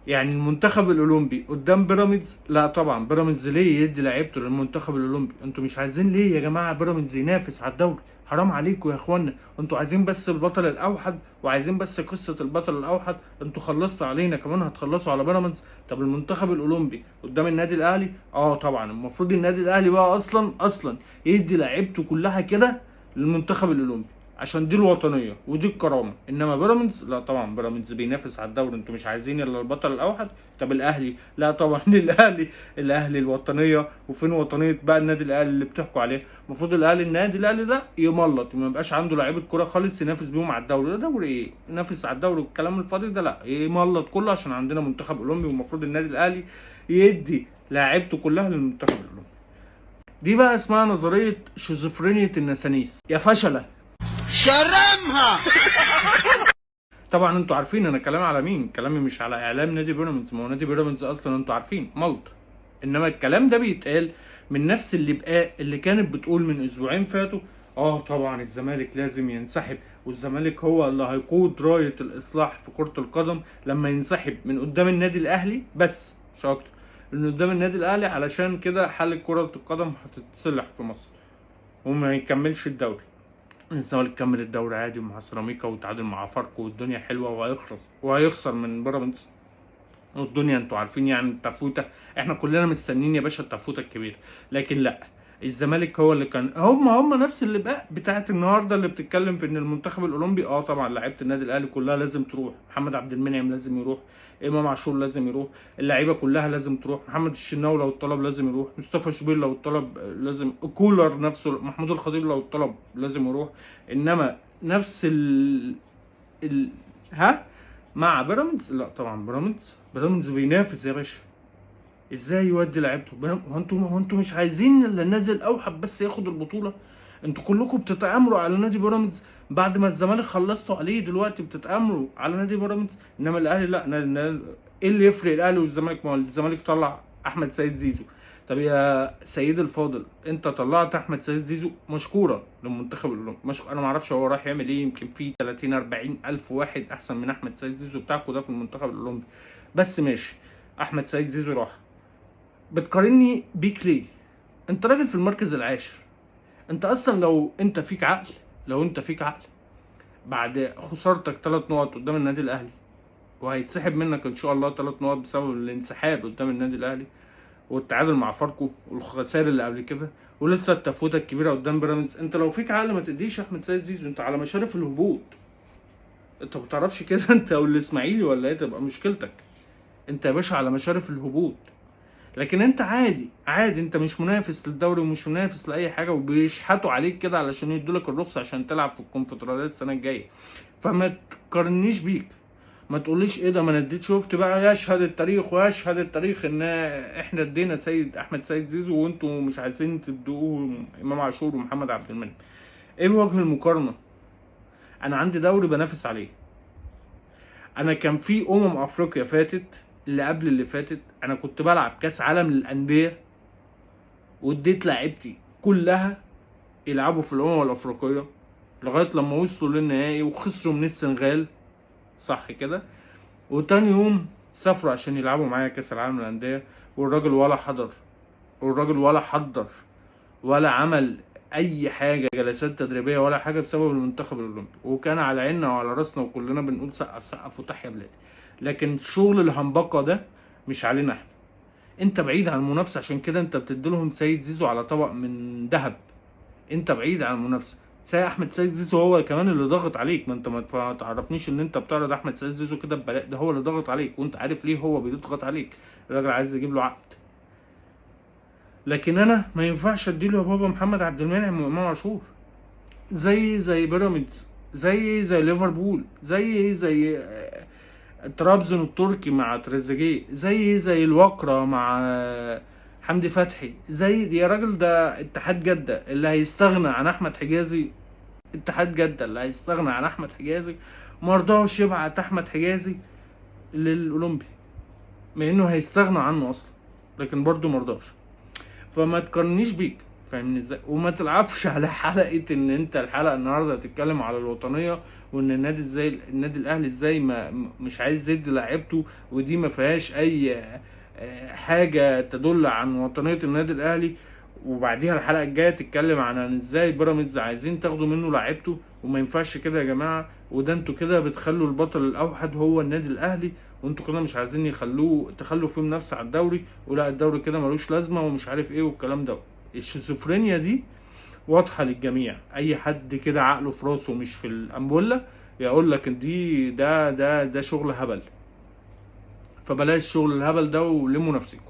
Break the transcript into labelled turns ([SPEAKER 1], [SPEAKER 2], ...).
[SPEAKER 1] يعني المنتخب الاولمبي قدام بيراميدز، لا طبعا بيراميدز ليه يدي لعيبته للمنتخب الاولمبي؟ انتوا مش عايزين ليه يا جماعة بيراميدز ينافس على الدوري؟ حرام عليكم يا اخوانا، انتوا عايزين بس البطل الاوحد وعايزين بس قصة البطل الاوحد. انتوا خلصتوا علينا، كمان هتخلصوا على بيراميدز. طب المنتخب الاولمبي قدام النادي الاهلي، طبعا المفروض النادي الاهلي بقى اصلا يدي لعيبته كلها كده للمنتخب الاولمبي، عشان دي الوطنية ودي الكرامة. انما بيراميدز لا طبعا، بيراميدز بينافس على الدوري، انتوا مش عايزين الا البطل الاوحد. طب الاهلي، لا طبعا الاهلي الوطنية. وفين وطنية بقى النادي الاهلي اللي بتحكوا عليه؟ المفروض الاهلي، النادي الاهلي ده يملط، ما يبقاش عنده لعيبة كورة خالص ينافس بيهم على الدوري. ده دوري ايه؟ ينافس على الدوري والكلام الفاضي ده؟ لا، يملط كله عشان عندنا منتخب اولمبي، والمفروض النادي الاهلي يدي لاعيبته كلها للمنتخب الاولمبي. دي بقى اسمها نظرية شيزوفرينيا النسانيس يا فشله.
[SPEAKER 2] شرمها.
[SPEAKER 1] طبعا انتوا عارفين انا كلامي على مين، كلامي مش على اعلام نادي بيراميدز، ما هو نادي بيراميدز اصلا انتوا عارفين ملط. انما الكلام ده بيتقال من نفس اللي بقى اللي كانت بتقول من اسبوعين فاتوا طبعا الزمالك لازم ينسحب، والزمالك هو اللي هيقود راية الاصلاح في كرة القدم لما ينسحب من قدام النادي الاهلي، بس مش اكتر، من قدام النادي الاهلي، علشان كده حل كرة القدم هتتصلح في مصر وما يكملش الدوري. الزمالك كمل الدوري عادي ومع سيراميكا وتعادل مع فاركو والدنيا حلوة، وهيخسر من بيراميدز والدنيا انتوا عارفين يعني التفوته، احنا كلنا مستنيين يا باشا التفوته الكبيرة. لكن لا، الزمالك هو اللي كان، هم نفس اللي بقى بتاعت النهارده اللي بتتكلم في ان المنتخب الاولمبي طبعا لعيبة النادي الاهلي كلها لازم تروح، محمد عبد المنعم لازم يروح، امام عاشور لازم يروح، اللعيبة كلها لازم تروح، محمد الشناوي لو اتطلب لازم يروح، مصطفى شوبير لو اتطلب لازم، كولر نفسه، محمود الخطيب لو اتطلب لازم يروح. انما نفس ال ال ها مع بيراميدز، لا طبعا بيراميدز بينافس يا باشا، ازاي يودي لعيبته؟ هو انتوا مش عايزين الا النادي الاوحد بس ياخد البطولة؟ انتوا كلكم بتتآمروا على نادي بيراميدز بعد ما الزمالك خلصتوا عليه، دلوقتي بتتآمروا على نادي بيراميدز. انما الاهلي لا، ايه اللي يفرق الاهلي والزمالك؟ ما هو الزمالك طلع احمد سيد زيزو. طب يا سيد الفاضل، انت طلعت احمد سيد زيزو مشكورا للمنتخب الاولمبي، انا ما اعرفش هو راح يعمل ايه، يمكن في 30 40 الف واحد احسن من احمد سيد زيزو بتاعكم ده في المنتخب الاولمبي، بس ماشي، احمد سيد زيزو راح. بتقارني بيك ليه؟ انت راجل في المركز العاشر، انت اصلا لو انت فيك عقل، لو انت فيك عقل بعد خسارتك 3 نقط قدام النادي الاهلي، وهيتسحب منك ان شاء الله 3 نقط بسبب الانسحاب قدام النادي الاهلي والتعادل مع فاركو والخسائر اللي قبل كده، ولسه التفوته الكبيرة قدام بيراميدز، انت لو فيك عقل ما تديش احمد سيد زيزو، انت على مشارف الهبوط، انت ما بتعرفش كده انت والاسماعيلي ولا ايه؟ تبقى مشكلتك انت يا باشا على مشارف الهبوط. لكن انت عادي عادي، انت مش منافس للدوري ومش منافس لاي حاجة، وبيشحتوا عليك كده علشان يدولك الرخصة عشان تلعب في الكونفدراليه السنة الجاية. فما تقارنيش بيك، ما تقوليش ايه ده ما انا اديت، شفت بقى، يشهد التاريخ ويشهد التاريخ ان احنا ادينا سيد احمد سيد زيزو وانتوا مش عايزين تدوه امام عاشور ومحمد عبد المنعم. ايه وجه المقارنة؟ انا عندي دوري بنافس عليه، انا كان في افريقيا فاتت اللي قبل اللي فاتت انا كنت بلعب كاس عالم للاندية واديت لعيبتي كلها يلعبوا في الافريقية لغاية لما وصلوا للنهائي وخسروا من السنغال، صح كده؟ وتاني يوم سافروا عشان يلعبوا معايا كاس العالم للاندية، والراجل ولا حضر، والراجل ولا حضر ولا عمل اي حاجة، جلسات تدريبية ولا حاجة بسبب المنتخب الاولمبي، وكان على عيننا وعلى راسنا وكلنا بنقول سقف سقف وتحيا بلادي. لكن شغل الهمبقه ده مش علينا احنا. انت بعيد عن المنافسة، عشان كده انت بتديلهم سيد زيزو على طبق من ذهب. انت بعيد عن المنافسة. سيد احمد سيد زيزو هو كمان اللي ضاغط عليك، ما انت ما تعرفنيش ان انت بتعرض احمد سيد زيزو كده ببلاء، ده هو اللي ضاغط عليك، وانت عارف ليه هو بيضغط عليك، الراجل عايز يجيب له عقد. لكن انا ما ينفعش اديله يا بابا محمد عبد المنعم وامام عاشور، زي بيراميدز، زي ليفربول، زي ترابزون التركي مع تريزيجيه، زي الوقرة مع حمدي فتحي، زي يا راجل ده اتحاد جدة اللي هيستغنى عن احمد حجازي، اتحاد جدة اللي هيستغنى عن احمد حجازي مرضاش يبعت احمد حجازي للاولمبي، مع انه هيستغنى عنه اصلا، لكن برضه مرضاش. فما تقارنيش بيك. فاهمني ازاي؟ وما تلعبش على حلقة ان انت الحلقة النهارده هتتكلم على الوطنية، وان النادي ازاي، النادي الاهلي ازاي ما مش عايز يدي لعيبته، ودي ما فيهاش اي حاجة تدل عن وطنية النادي الاهلي. وبعديها الحلقة الجاية تتكلم عن ازاي بيراميدز عايزين تاخدوا منه لعيبته، وما ينفعش كده يا جماعة، وده انتوا كده بتخلوا البطل الاوحد هو النادي الاهلي، وانتوا كده مش عايزين تخلوا فيه منافسه على الدوري، ولا الدوري كده ملوش لازمه ومش عارف ايه والكلام ده. الشيزوفرينيا دي واضحة للجميع، اي حد كده عقله في راسه مش في الامبوله يقول لك دي ده ده ده شغل هبل. فبلاش شغل الهبل ده ولموا نفسكم.